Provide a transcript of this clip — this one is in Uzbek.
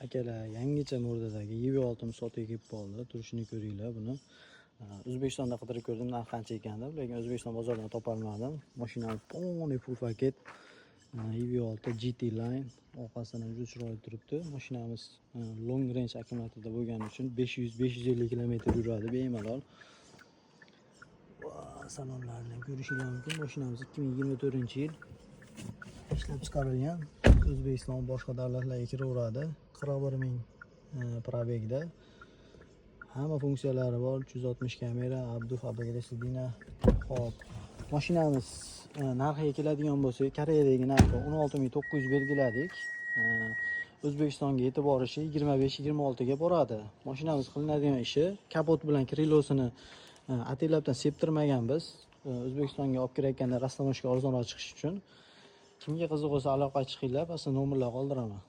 Akalar, yangicha mo'rdadagi YV6 sotuvga kelib qoldi. Turishini ko'ringlar buni. O'zbekistonda qidirib ko'rdim, narxi qancha ekan deb, lekin O'zbekiston bozoridan topolmadim. Mashinamiz полный full paket. YV6 GT Line, orqasidan ham juda chiroyli turibdi. Mashinamiz long range akkumulyatorda bo'lgani uchun 500-550 km yuradi bemalol. Va salonlarini ham ko'rishinglar mumkin. Mashinamiz 2024-yil ishlab chiqarilgan. O'zbekiston, boshqa davlatlarga kiraveradi. 41 ming пробег da. Hamma funksiyalari bor. 360 kamera, обдув, обогрев сиденья. Xo'p, mashinamiz narxiga keladigan bo'lsak, Koreyadagi narxi 16 900 belgiladik. O'zbekistonga yetib borishi 25-26 ga boradi. Mashinamiz qilinadigan ishi kapot bilan крыло sini ataylabdan septirmaganmiz. O'zbekistonga olib kirayotganda растаможка arzonroq chiqishi uchun. Kimga qiziq bo'lsa, aloqa chiqinglar, pastda nomerlar qoldiraman.